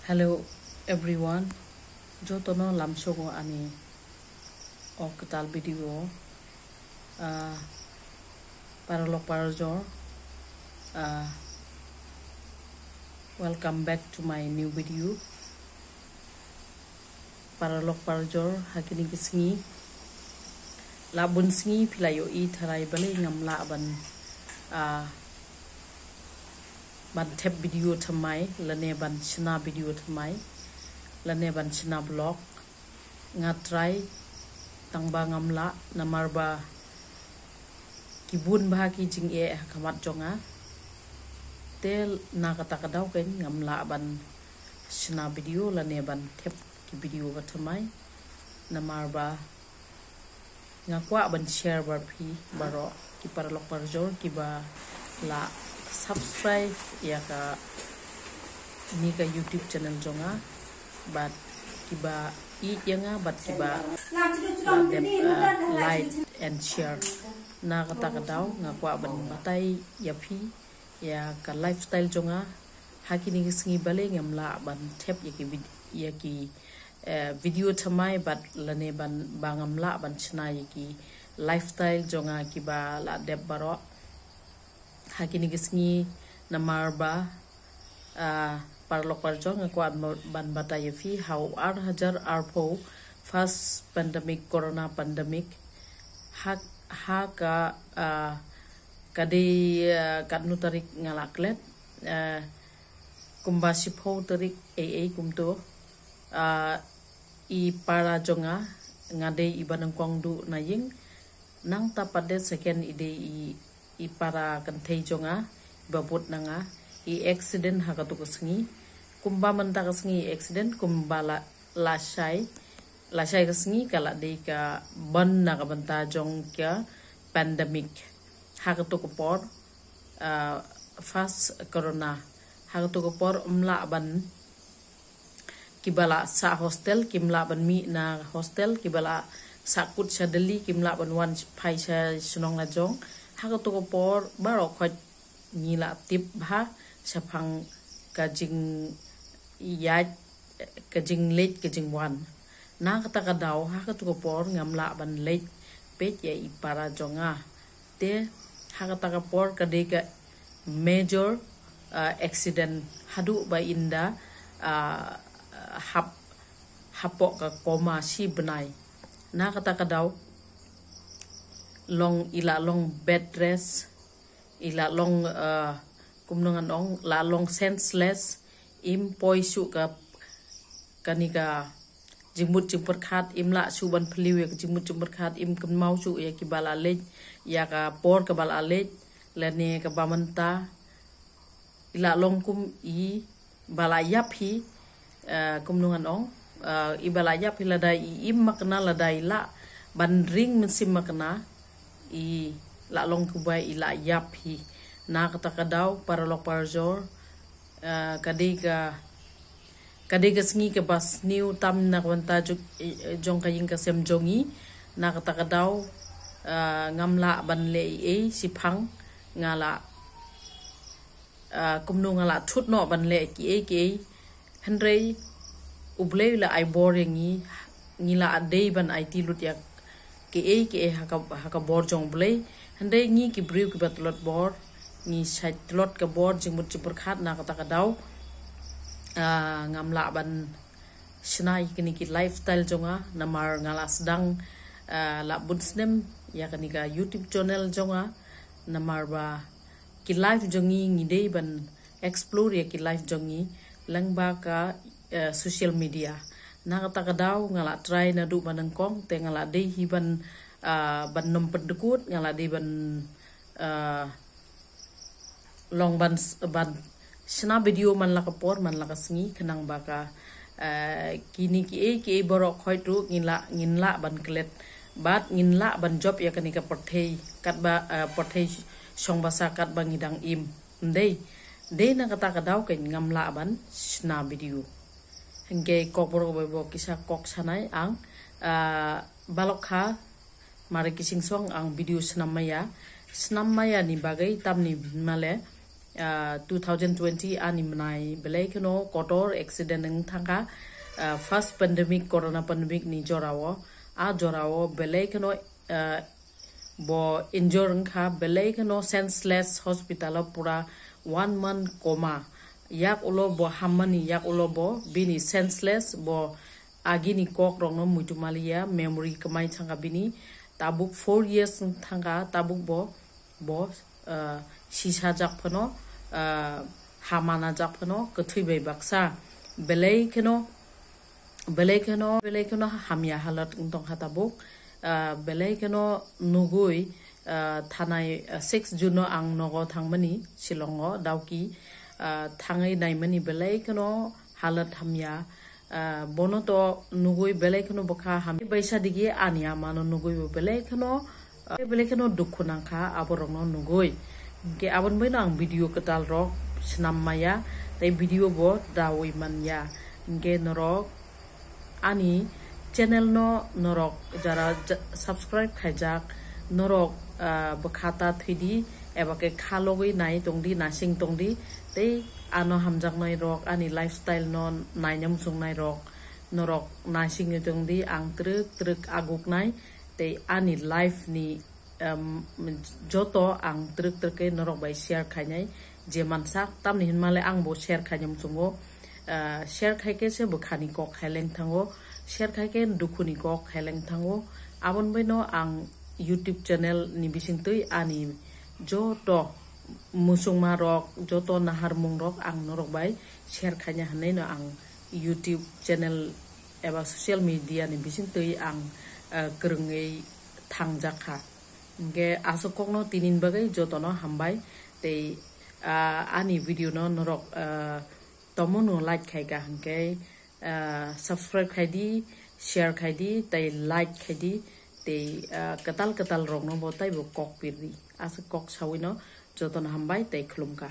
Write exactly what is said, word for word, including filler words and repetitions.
Hello everyone, jotono lamsogo ani o kwtal video o, ah, paralok parajor, ah, welcome back to my new video. Paralok parajor, hakini kisngi labun sngi philaio i tharai bale ngamla ban, ah, ban thep video thamai, lane ban sna video thamai, lane ban sna vlog. Nga try tangba ngamla, namar ba kibun ba ki jing e ha khamat jonga. Te na kata kadau ken ngamla ban sna video, lane ban thep ki video ba thamai, namar ba nga kwah ban share bar phi baro ki paralok parajor kiba la subscribe ya ka ni ka YouTube channel jonga, but kiba i yanga, but kiba la dep, uh, like and share. Na kata kadau nga kwah ban batai ya phi ya ka lifestyle jonga, hakini kisngi bale ngamla ban thep ya ki vid-, ya ki, eh, video thamai, but lane ban ba ngamla ban sna ya ki lifestyle jonga kiba la dep baro. Hakini kisngi namar ba, ah, paralok parajor nga kwah ban batai ya phi hao ar hajar arpho first pandemic, corona pandemic, ha, ha ka, ah, kadei, ah, katnu tarik ngalak let, ah, kumba sipho tarik ei ei kumto, ah, i para jonga, nga dei iba nangkong du naying, nang ta pade second i dei i, i para kanthei jonga, iba but nanga, i accident haka tuku sngi, kumba manta ka sngi i accident, kumba la, lasai, lasai ka sngi kala dei ka ban na ka banta jong ka pandemic, haka tuku por, ah, first corona, haka tuku por mla ban kiba la sa hostel, kimla ban mi na hostel, kiba la sa kut sa Delhi, kimla ban wan phai sa sunong na jong. Haka tuku por baro khoj nila tip bha saphang kajing yaj, kajing lej, kajing wan. Na kata kadau haka tuku por ngamla ban lej pet ya i para jonga. Te haka taka por kadei ka major, ah, accident hadu ba inda, ah, hap, hapok ka koma si benai. Na kata kadau long ila long bed rest, ila long, ah, kumnungan ong, la long senseless, im poi su ka, kani ka jingmut jingpyrkhat, im la su ban phliu ya ka jingmut jingpyrkhat, im kynmau su ya ki bala lej, ya ka por ka bala lej, lane ka bamanta, ila long kum i bala yap hi, eh, kumnungan ong, eh, i bala yap hi ladai i im makna ladai la ban ring mensim makna i la long kubai i la yap hi. Na kata kadau paralok parajor, eh, kadei ka, kadei ka sngi ka bas niu tam na kwanta juk, eh, jong ka ying ka sem jongi. Na kata kadau, eh, ngamla ban le i ei siphang ngala, ah, kumnu ngala thut no ban le ki ei ki ei. Hynrei ublei la ai bor ya ngi, ngi la adei ban ai ti lut ya ki ei ki ei haka, haka bor jong ublei. Hynrei ngi ki briew ki ba tlot bor, ngi sai tlot ka bor jingmut jingpyrkhat na kata kadau. Ah, ngamla ban sna ya kini ki lifestyle jonga, namar ngala sdang, ah, la bun snem ya kini ka YouTube channel jonga, namar ba ki life jongi ngi dei ban explore ya ki life jongi langba ka, eh, social media. Na kata kadau ngala try na du ban nangkong te ngala dei hi ban, ah, ban nom pendekut ngala dei ban, ah, long ban s-, ban sna video man laka por man laka sngi khnang baka, eh, kini ki ei ki ei borok hoi tu ngin la, ngin la ban klet, bat ngin la ban job ya kani ka porthei, kat ba, eh, porthei songbasa kat ba ngidang im. Ndei, dei na kata kadau ke ngamla ban sna video. Hingke kokborok bai bo kisa kok sanai ang, ah, balok kha mare kising song ang video snam maya. Snam maya ni bagwi tamni male, Ah, two thousand twenty ani mwnai belai kheno kotor accident wng thangkha. Ah, first pandemic, corona pandemic ni jorao, a jorao belai kheno, ah, bo injure wngkha, belai kheno senseless hospital o pura one month coma. Yak ulo bo hammani yak ulo bo bini senseless, bo agini kok rokno muitu maliya, memory kwmai thangkha bini. Tabuk four years wng thangkha, tabuk bo, bo, ah, sisa jak phano, ah, hamana jak phano kwthwi bai baksa. Belai kheno, belai kheno, belai kheno hamya halat wng tongkha tabuk. Ah, belai kheno nugui, ah, thanai, ah, six June no ang nogo thangmani Shillong o Dawki, ah, thangwi naimani belai kheno halat hamya. Ah, bono to nugui belai kheno bwkha hamya. Baisa digi ani ama no nugui bo belai kheno, ah, belai kheno dukhu nangkha aborokno nugui. Hwnkhe aboni baino ang video kwtal rok swnam maya, tei video bo dawi manya. Hwnkhe norok ani channel no norok jara ja-, subscribe khaijak, norok, ah, bwkha ta thwidi, eba khe kha logwi nai tongdi, nasing tongdi, tei ano hamjaknai rok, ani lifestyle no naina muchungnai rok, norok nasingwi tongdi, ang twrwk twrwk aguknai, tei ani life ni, um, joto ang twrwk twrwk khe norok bai share khainai, je mansak, tamni hinmale ang bo share khaina muchungo. Ah, share khai khe se bwkhani kok heleng thango, share khai khe dukhuni kok heleng thango. Aboni baino ang YouTube channel ni bisingtwi ani joto muchungma rok, joto naharmung rok ang norok bai share khaina hinwi no ang YouTube channel eba social media ni bisingtwi ang, ah, kwrwngwi thangjak kha. Hwnkhe aswk kokno tinini bagwi jotono hambai tei, ah, ani video no norok, ah, tomono like khai ka hwnkhe, ah, subscribe khai di, share khai di, tei like khai di, tei, ah, kwtal kwtal rokno bo taibo kok pir di. Aswk kok sawi no jotono hambai tei khulum kha.